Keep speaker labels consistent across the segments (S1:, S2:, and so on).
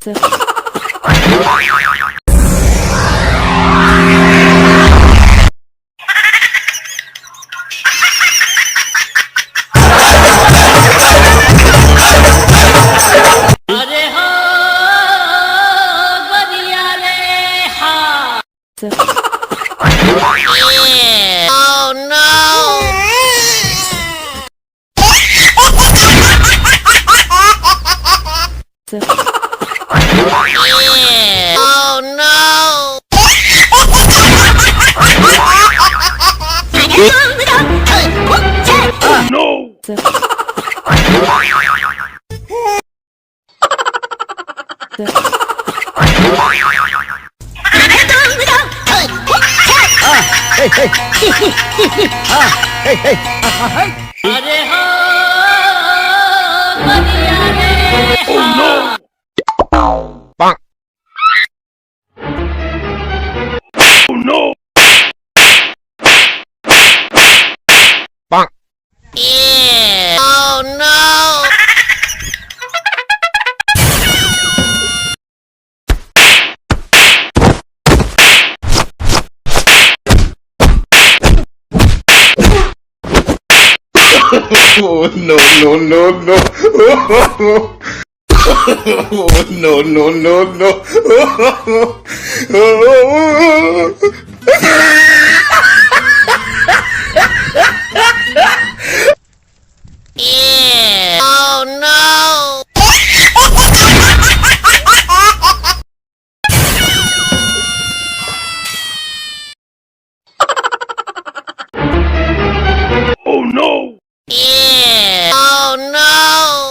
S1: Oh no! Oh no!
S2: Oh no! Oh no! Bonk. Oh no! Bonk.
S1: Yeah. Oh no!
S3: Oh no no no no! Oh no no no no!
S1: Yeah. Oh no!
S2: Oh no!
S1: Yeah. Oh no!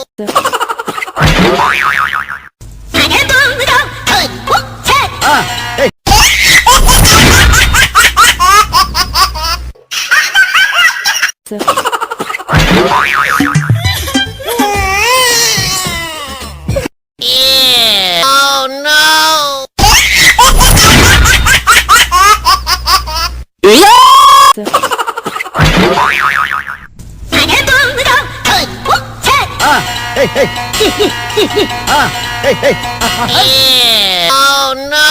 S1: Yeah. Oh no! Yeah. Oh no!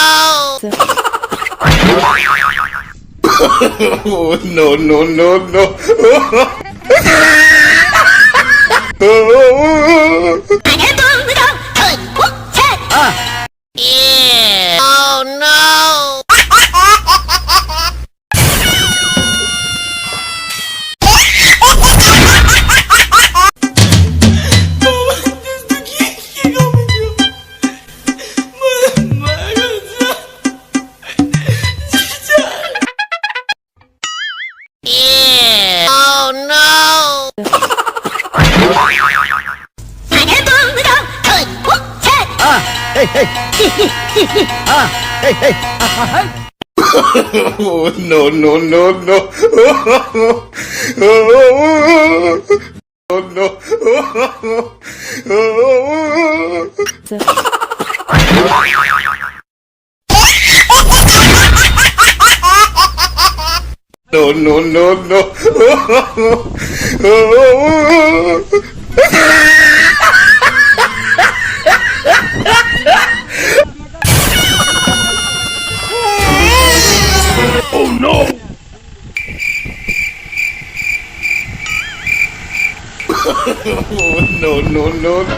S3: Oh no no no no!
S1: Yeah. Oh no! Yeah. Oh no!
S3: Oh no no no no! Oh no! No no no no!
S2: Oh no!
S3: Oh no no no!